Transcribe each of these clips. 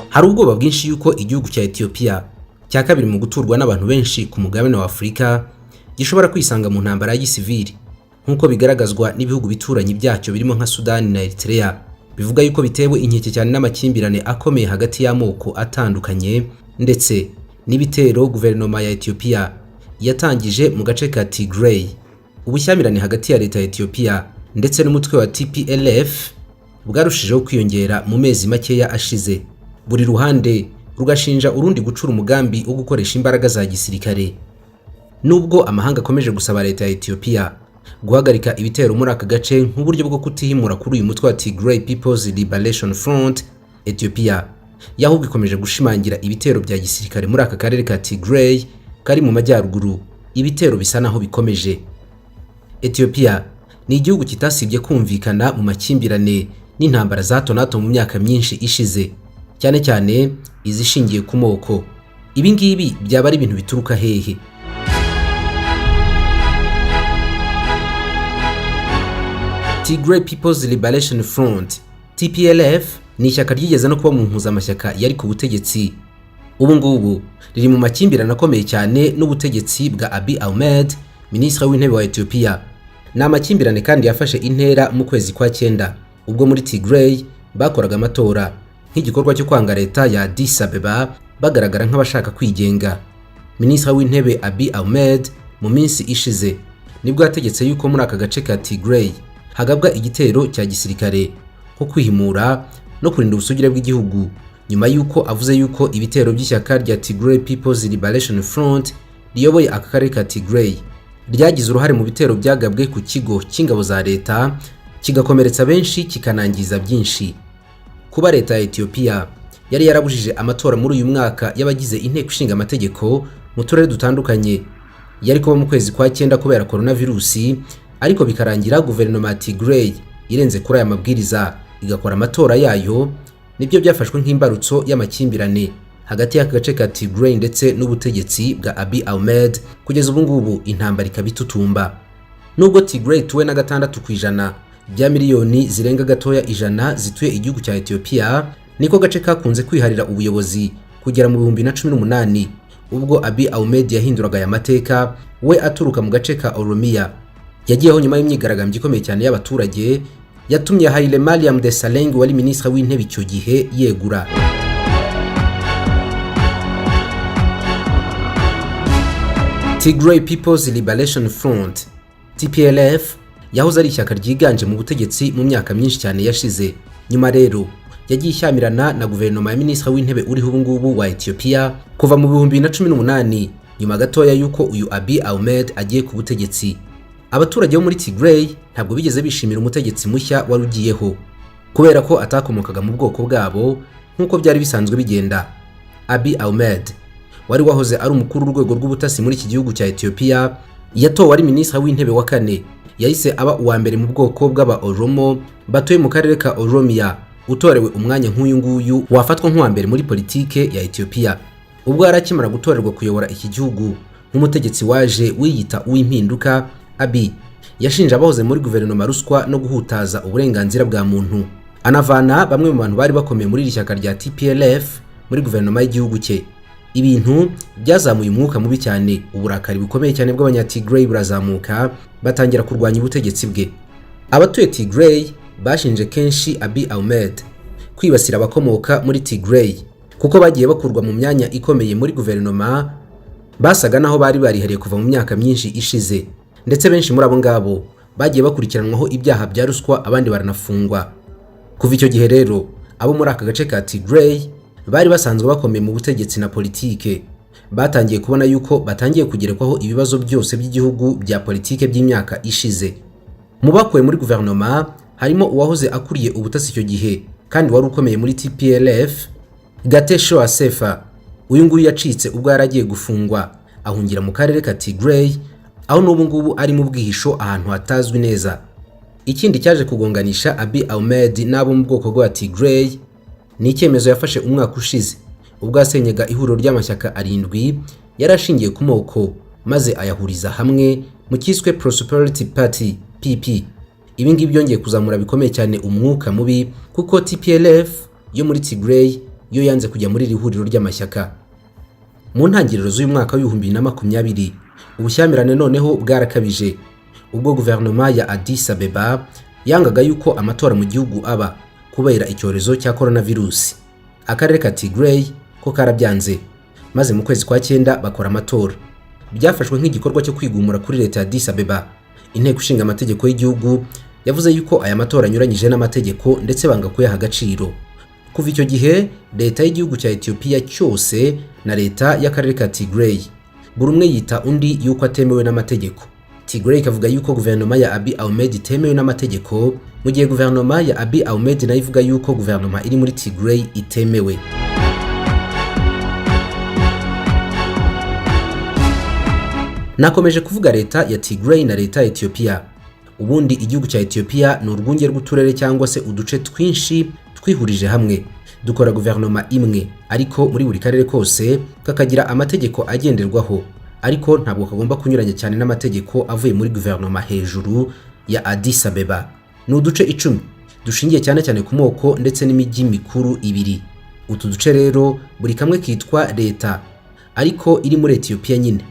Hari ubwoba bwinshi yuko igihugu cya Ethiopia, cya kabiri mu guturwa n'abantu benshi ku mugabane wa Afurika, gishobora kwisanga mu ntambara ya gisivili, nk'uko bigaragazwa n'ibihugu bituranyi byacyo birimo nka Sudani na Eritrea, bivuga yuko bitewe inkeke cyane n'amakimbirane akomeye hagati y'amoko atandukanye, ndetse n'ibitero guverinoma ya Ethiopia yatangije mu gace ka Tigray. Ubushyamirane hagati ya leta ya Ethiopia ndetse n'umutwe wa TPLF bwarushijeho kwiyongera mu mezi makeya ashize, buri ruhande rugashinja urundi gucura umugambi wo gukoresha imbaraga za gisirikare. Nubwo amahanga akomeje gusaba leta ya Ethiopia guhagarika ibitero muri aka gace nk'uburyo bwo kutihimura kuri uyu mutwe wa Tigray People's Liberation Front, Ethiopia yahubwo ikomeje gushimangira ibitero bya gisirikare muri aka karere ka Tigray kari mu majyaruguru. Ibitero bisa naho bikomeje. Ethiopia ni igihugu kitasibye kumvikana mu makimbirane n'intambara za hato na hato mu myaka myinshi ishize, cyane cyane izishingiye ku moko. Ibi ngibi byaba ari ibintu bituruka hehe? Tigray People's Liberation Front, TPLF, ni ishyaka ryigeze no kuba mu mpuzamashyaka yari ku butegetsi. Ubu ngubu riri mu makimbirane akomeye cyane n'ubutegetsi bwa Abiy Ahmed, minisitiri w'intebe wa Ethiopia. Ni amakimbirane kandi yafashe intera mu kwezi kwa cyenda, ubwo muri Tigray bakoraga amatora nk'igikorwa cyo kwanga leta ya Addis Abeba, bagaragara nk'abashaka kwigenga. Minisitiri w'intebe Abiy Ahmed mu minsi ishize nibwo yategetse yuko muri aka gace ka Tigray hagabwa igitero cya gisirikare nko kwihimura no kurinda ubusugire bw'igihugu, nyuma y'uko avuze yuko ibitero by'ishyaka rya Tigray People's Liberation Front riyoboye aka karere ka Tigray ryagize uruhare mu bitero byagabwe ku kigo cy'ingabo za leta, kigakomeretsa benshi, kikanangiza byinshi. Kuba leta ya Ethiopia yari yarabujije amatora muri uyu mwaka y'abagize inteko ishinga amategeko mu turere dutandukanye yari kuba mu kwezi kwa cyenda kubera coronavirusi, ariko bikarangira guverinoma ya Tigray irenze kuri aya mabwiriza igakora amatora yayo, nibyo byafashwe nk'imbarutso y'amakimbirane hagati y'aka gace ka Tigray ndetse n'ubutegetsi bwa Abiy Ahmed. Kugeza ubu ngubu intambara ikaba itutumba. Nubwo Tigray ituwe na 6% bya miliyoni zirenga gatoya 100 zituye igihugu cya Ethiopia, niko gace kakunze kwiharira ubuyobozi kugera mu 2018, ubwo Abiy Ahmed yahinduraga aya mateka, we aturuka mu gace ka Oromia. Yagiyeho nyuma y'imyigaragambyo ikomeye cyane y'abaturage yatumye Haile Mariam Desalegn, wari minisitiri w'intebe icyo gihe, yegura. Tigray People's Liberation Front, TPLF, yahoze ari ishyaka ryiganje mu butegetsi mu myaka myinshi cyane yashize. Nyuma rero yagiye ishyamirana na guverinoma ya minisitiri w'intebe uriho ubu ngubu wa Ethiopia kuva mu 2018, nyuma gatoya y'uko uyu Abiy Ahmed agiye ku butegetsi. Abaturage bo muri Tigray ntabwo bigeze bishimira umutegetsi mushya wari ugiyeho, kubera ko atakomokaga mu bwoko bwabo nk'uko byari bisanzwe bigenda. Abiy Ahmed, wari wahoze ari umukuru w'urwego rw'ubutasi muri iki gihugu cya Ethiopia, yatowe ari minisitiri w'intebe wa kane. Yahise aba uwa mbere mu bwoko bw'aba Oromo batuye mu karere ka Oromia utorewe umwanya nk'uyu nguyu wafatwa nk'uwa mbere muri politike ya Ethiopia. Ubwo yari akimara gutorerwa kuyobora iki gihugu nk'umutegetsi waje wiyita uw'impinduka, Abiy yashinje abahoze muri guverinoma ruswa no guhutaza uburenganzira bwa muntu, anavana bamwe mu bantu bari bakomeye muri iri shyaka rya TPLF muri guverinoma y'igihugu cye, ibintu byazamuye umwuka mubi cyane. Uburakari bukomeye cyane bw'Abanyatigray burazamuka, batangira kurwanya ubutegetsi bwe. Abatuye Tigray bashinje kenshi Abiy Ahmed kwibasira abakomoka muri Tigray, kuko bagiye bakurwa mu myanya ikomeye muri guverinoma basaga naho bari barihariye kuva mu myaka myinshi ishize, ndetse benshi muri abo ngabo bagiye bakurikiranwaho ibyaha bya ruswa, abandi baranafungwa. Kuva icyo gihe rero, abo muri aka gace ka Tigray bari basanzwe bakomeye mu butegetsi na politike batangiye kubona yuko batangiye kugerekwaho ibibazo byose by'igihugu bya politike by'imyaka ishize. Mu bakuwe muri guverinoma harimo uwahoze akuriye ubutasi icyo gihe kandi wari ukomeye muri TPLF, Getachew Assefa. Uyu nguyu yacitse ubwo yari agiye gufungwa, ahungira mu karere ka Tigray, aho n'ubu ngubu ari mu bwihisho ahantu hatazwi neza. Ikindi cyaje kugonganisha Abiy Ahmed n'abo mu bwoko bwa Tigray ni icyemezo yafashe umwaka ushize, ubwo yasenyaga ihuriro ry'amashyaka arindwi yari ashingiye ku moko, maze ayahuriza hamwe mu cyiswe Prosperity Party, PP. Ibi ngibi byongeye kuzamura bikomeye cyane umwuka mubi, kuko TPLF yo muri Tigray yo yanze kujya muri iri huriro ry'amashyaka. Mu ntangiriro z'uyu mwaka wa 2020, ubushyamirane noneho bwarakabije ubwo guverinoma ya Addis Abeba yangaga yuko amatora mu gihugu aba kubera icyorezo cya coronavirus. Akarere ka Tigray ko karabyanze, maze mu kwezi kwa cyenda bakora amatora. Byafashwe nk'igikorwa cyo kwigumura kuri leta ya Addis Abeba. Inteko ishinga amategeko y'igihugu yavuze yuko aya matora anyuranyije n'amategeko, ndetse banga kuyaha agaciro. Kuva icyo gihe, leta y'igihugu cya Ethiopia cyose na leta y'akarere ka Tigray, buri umwe yita undi yuko atemewe n'amategeko. Tigray ikavuga yuko guverinoma ya Abiy Ahmed itemewe n'amategeko, mu gihe guverinoma ya Abiy Ahmed nayo ivuga yuko guverinoma iri muri Tigray itemewe. Nakomeje kuvuga leta ya Tigray na leta ya Ethiopia. Ubundi igihugu cya Ethiopia ni urwunge rw'uturere cyangwa se uduce twinshi twihurije hamwe dukora guverinoma imwe, ariko muri buri karere kose kakagira amategeko agenderwaho, ariko ntabwo kagomba kunyuranya cyane n'amategeko avuye muri guverinoma hejuru ya Addis Abeba. Ni uduce 10 dushingiye cyane cyane ku moko ndetse n'imijyi mikuru ibiri. Utu duce rero buri kamwe kitwa leta, ariko iri muri Ethiopia nyine.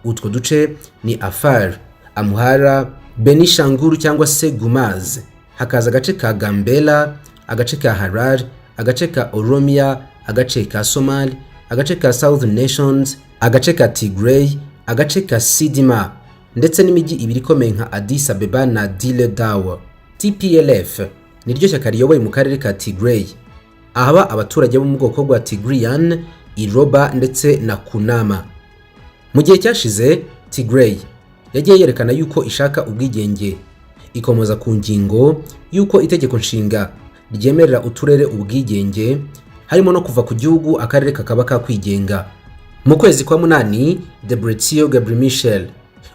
Utwo duce ni Afar, Amhara, Benishanguru cyangwa se Gumaz, hakaza agace ka Gambela, agace ka Harar, agace ka Oromia, agace ka Somali, agace ka Southern Nations, agace ka Tigray, agace ka Sidima, ndetse n'imijyi ibiri ikomeye nka Addis Abeba na Dire Dawa. TPLF niryo shyaka riyoboye mu karere ka Tigray, ahaba abaturage bo mu bwoko bwa Tigrayan, Iroba ndetse na Kunama. Mu gihe cyashize, Tigray yagiye yerekana yuko ishaka ubwigenge, ikomoza ku ngingo yuko itegeko nshinga ryemerera uturere ubwigenge, harimo no kuva ku gihugu akarere kakaba kakwigenga. Mu kwezi kwa munani, Debretsion Gebremichael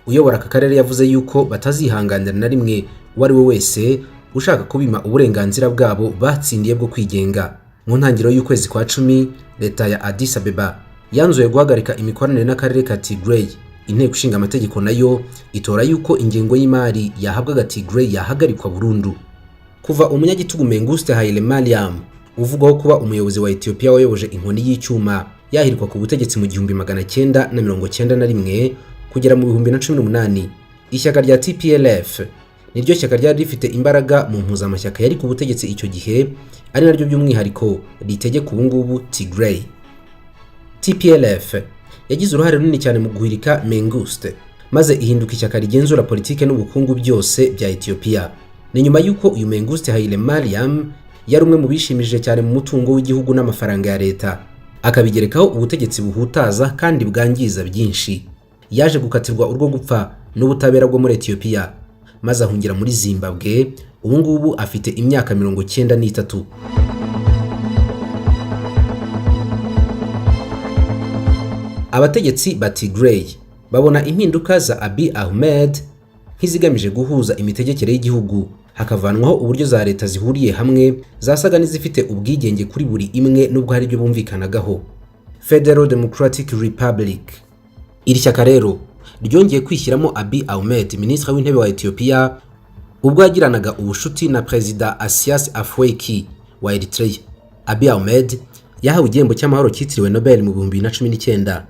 uyobora aka karere yavuze yuko batazihanganira na rimwe uwo ari we wese ushaka kubima uburenganzira bwabo batsindiye bwo kwigenga. Mu ntangiriro y'ukwezi kwa 10, leta ya Addis Abeba yanzuye guhagarika imikoranire n'akarere ka Tigray. Inteko ishinga amategeko nayo itora yuko ingengo y'imari yahabwaga Tigray yahagarikwa burundu. Kuva umunyagitugu Mengistu Haile Mariam uvugwaho kuba umuyobozi wa Ethiopia wayoboje inkoni y'icyuma yahirwa ku butegetsi mu 1991 kugera mu 2018, ishyaka rya TPLF niryo shyaka ryari rifite imbaraga mu mpuzamashyaka yari ku butegetsi icyo gihe, ari naryo by'umwihariko ritegeka ubu ngubu Tigray. TPLF yagize uruhare runini cyane mu guhirika Mengistu, maze ihinduka ishyaka rigenzura politike n'ubukungu byose bya Ethiopia. Ni nyuma y'uko uyu Mengistu Haile Mariam yari umwe mu bishimishije cyane mu mutungo w'igihugu n'amafaranga ya leta, akabigerekaho ubutegetsi buhutaza kandi bwangiza byinshi. Yaje gukatirwa urwo gupfa n'ubutabera bwo muri Ethiopia, maze ahungira muri Zimbabwe. Ubu ngubu afite imyaka 93. Abategetsi ba Tigray babona impinduka za Abiy Ahmed nk'izigamije guhuza imitegekere y'igihugu, hakavanwaho uburyo za leta zihuriye hamwe zasaga n'izifite ubwigenge kuri buri imwe, nubwo hari ibyo bumvikanagaho. Federal Democratic Republic. Iri shyaka rero ryongeye kwishyiramo Abiy Ahmed, minisitiri w'intebe wa Ethiopia, ubwo yagiranaga ubushuti na Perezida Asias Afwerki wa Eritrea. Abiy Ahmed yahawe igihembo cy'amahoro cyitiriwe Nobel mu 2019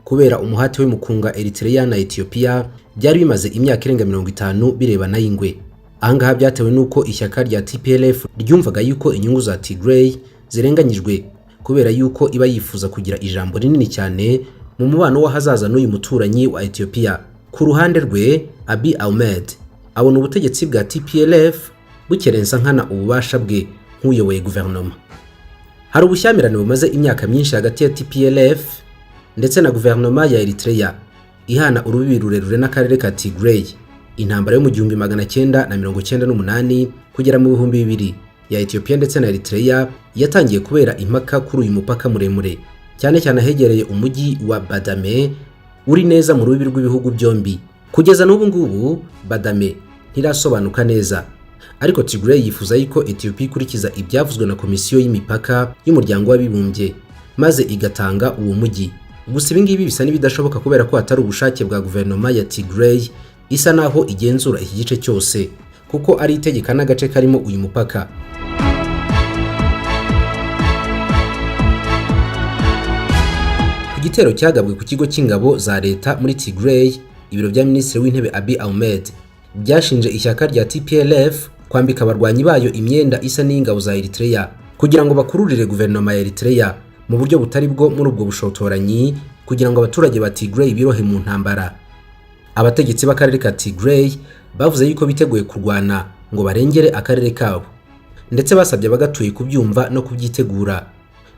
kubera umuhate we mu kunga Eritrea na Ethiopia byari bimaze imyaka irenga 50 birebana y'ingwe. Ahangaha byatewe n'uko ishyaka rya TPLF ryumvaga yuko inyungu za Tigray zirenganyijwe, kubera yuko iba yifuza kugira ijambo rinini cyane mu mubano w'ahazaza n'uyu muturanyi wa Ethiopia. Ku ruhande rwe, Abiy Ahmed abona ubutegetsi bwa TPLF bukerensa nkana ububasha bwe nk'uyoboye guverinoma. Hari ubushyamirane bumaze imyaka myinshi hagati ya TPLF ndetse na guverinoma ya Eritrea ihana urubibi rurerure n'akarere ka Tigray. Intambara yo mu 1998 kugera mu 2000 ya Ethiopia ndetse na Eritrea yatangiye kubera impaka kuri uyu mupaka muremure, cyane cyane ahegereye umujyi wa Badame uri neza mu rubibi rw'ibihugu byombi. Kugeza n'ubu ngubu Badame ntirasobanuka neza, ariko Tigray yifuza yuko Ethiopia ikurikiza ibyavuzwe na komisiyo y'imipaka y'umuryango w'abibumbye, maze igatanga uwo mujyi. Gusa ibi ngibi bisa n'ibidashoboka kubera ko hatari ubushake bwa guverinoma ya Tigray isa naho igenzura iki gice cyose Kuko ari itegeka n'agace karimo uyu mupaka. Ku gitero cyagabwe ku kigo cy'ingabo za leta muri Tigray, ibiro bya Minisitiri w'Intebe Abiy Ahmed byashinje ishyaka rya TPLF kwambika abarwanyi bayo imyenda isa n'iy'ingabo za Eritrea kugira ngo bakururire guverinoma ya Eritrea mu buryo butari bwo muri ubwo bushotoranyi, kugira ngo abaturage ba Tigray birohe mu ntambara. Abategetsi b'akarere ka Tigray bavuze yuko biteguye kurwana ngo barengere akarere kabo, ndetse basabye abagatuye kubyumva no kubyitegura.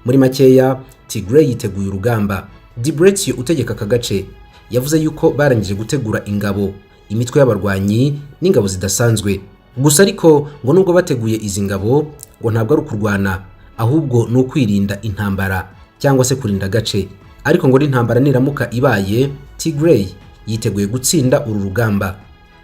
Muri makeya, Tigray yiteguye urugamba. Debretsion utegeka aka gace yavuze yuko barangije gutegura ingabo, imitwe y'abarwanyi n'ingabo zidasanzwe. Gusa ariko ngo nubwo bateguye izi ngabo, ngo ntabwo ari ukurwana, ahubwo ni ukwirinda intambara cyangwa se kurinda agace. Ariko ngo n'intambara niramuka ibaye, Tigray yiteguye gutsinda uru rugamba.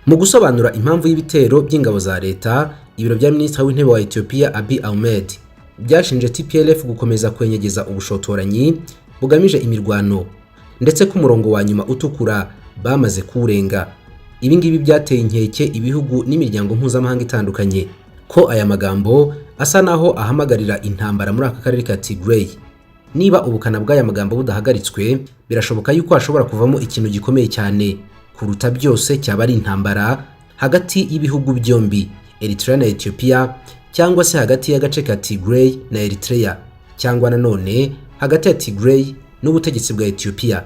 Mu gusobanura impamvu y'ibitero by'ingabo za leta, ibiro bya Minisitiri w'Intebe wa Ethiopia Abiy Ahmed byashinje TPLF gukomeza kwenyegeza ubushotoranyi bugamije imirwano, ndetse ko umurongo wa nyuma utukura bamaze kuwurenga. Ibi ngibi byateye inkeke ibihugu n'imiryango mpuzamahanga itandukanye ko aya magambo asa naho ahamagarira intambara muri aka karere ka Tigray. Niba ubukana bw'aya magambo budahagaritswe, birashoboka yuko hashobora kuvamo ikintu gikomeye cyane kuruta byose, cyaba ari intambara hagati y'ibihugu byombi, Eritrea na Ethiopia, cyangwa se hagati y'agace ka Tigray na Eritrea, cyangwa nanone hagati ya Tigray n'ubutegetsi bwa Ethiopia.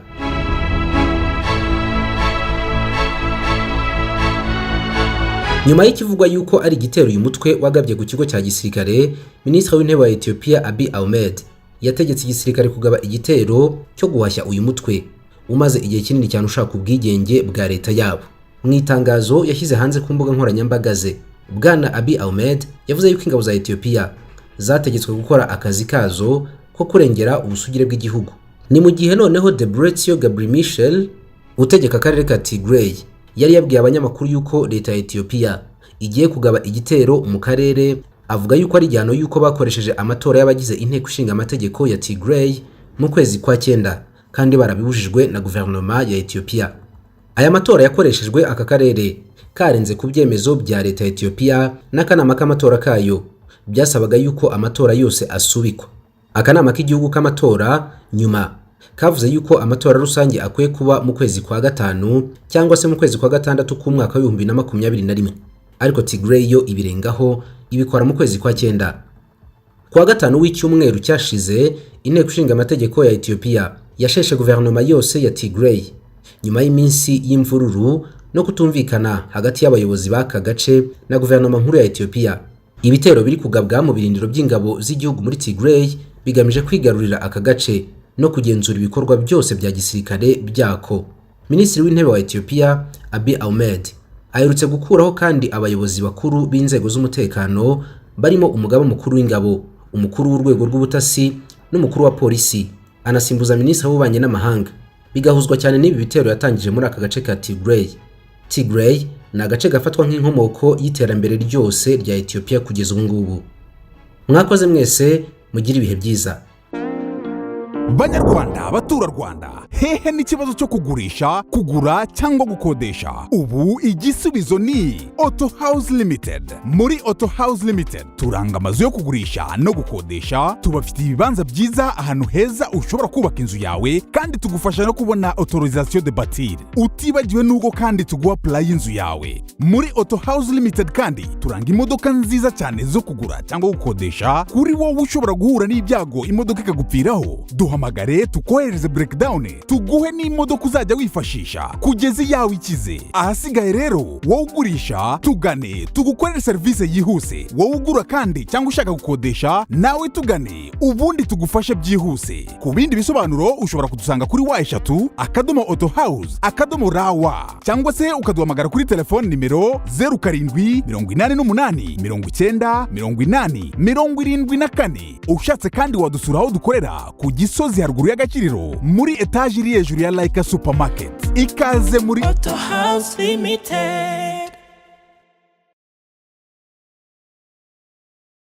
Nyuma y'ikivugwa yuko ari igitero uyu mutwe wagabye ku kigo cya gisirikare, Minisitiri w'Intebe wa Ethiopia Abiy Ahmed yategetse igisirikare kugaba igitero cyo guhashya uyu mutwe umaze igihe kinini cyane ushaka ubwigenge bwa leta yabo. Mu itangazo yashyize hanze ku mbuga nkoranyambaga ze, Bwana Abiy Ahmed yavuze yuko ingabo za Ethiopia zategetswe gukora akazi kazo ko kurengera ubusugire bw'igihugu. Ni mu gihe noneho Debretsion Gebremichael utegeka akarere ka Tigray yari yabwiye abanyamakuru yuko leta ya Ethiopia igiye kugaba igitero mu karere, avuga yuko ari igihano yuko bakoresheje amatora y'abagize inteko ishinga amategeko ya Tigray mu kwezi kwa 9, kandi barabibujijwe na guverinoma ya Ethiopia. Aya matora yakoreshejwe aka karere karenze ku byemezo bya leta ya Ethiopia n'akanama k'amatora kayo byasabaga yuko amatora yose asubikwa. Akanama k'igihugu k'amatora nyuma kavuze yuko amatora rusange akwiye kuba mu kwezi kwa 5 cyangwa se mu kwezi kwa 6 k'umwaka wa 2021, ariko Tigray yo ibirengaho ibikora mu kwezi kwa 9. Kuwa 5 w'icyumweru cyashize, inteko ishinga amategeko ya Ethiopia yasheshe guverinoma yose ya Tigray nyuma y'iminsi y'imvururu no kutumvikana hagati y'abayobozi b'aka gace na guverinoma nkuru ya Ethiopia. Ibitero biri kugabwa mu birindiro by'ingabo z'igihugu muri Tigray bigamije kwigarurira aka gace no kugenzura ibikorwa byose bya gisirikare byako. Minisitiri w'Intebe wa Ethiopia Abiy Ahmed aherutse gukuraho kandi abayobozi bakuru b'inzego z'umutekano, barimo umugaba mukuru w'ingabo, umukuru w'urwego rw'ubutasi n'umukuru wa polisi, anasimbuza minisitiri w'ububanyi n'amahanga. Bigahuzwa cyane n'ibi bitero yatangije muri aka gace ka Tigray. Tigray ni agace gafatwa nk'inkomoko y'iterambere ryose rya Ethiopia kugeza ubu ngubu. Mwakoze mwese, mugire ibihe byiza. Banyarwanda, abaturarwanda, hehe n'ikibazo cyo kugurisha, kugura cyangwa gukodesha? Ubu igisubizo ni Auto House Limited. Muri Auto House Limited turanga amazu yo kugurisha no gukodesha. Tubafitiye ibibanza byiza ahantu heza ushobora kubaka inzu yawe, kandi tugufasha no kubona autorisation de bâtir. Utibagiwe n'ubwo kandi tuguha plan y'inzu yawe. Muri Auto House Limited kandi turanga imodoka nziza cyane zo kugura cyangwa gukodesha. Kuri wowe ushobora guhura n'ibyago imodoka ikagupfiraho, duhamagare tukohereze breakdown, tuguhe n'imodoka uzajya wifashisha kugeza iyawe ikize. Ahasigaye rero, wowe ugurisha, tugane tugukorere serivisi yihuse. Wowe ugura kandi cyangwa ushaka gukodesha, nawe tugane ubundi tugufashe byihuse. Ku bindi bisobanuro ushobora kudusanga kuri www.autohouse.rw, cyangwa se ukaduhamagara kuri telefoni nimero 0788 90 80 74. Ushatse kandi wadusura aho dukorera ku Gisozi, haruguru y'Agakiriro, muri etaje iri hejuru ya Laika Supermarket. Ikaze muri Auto House Limited.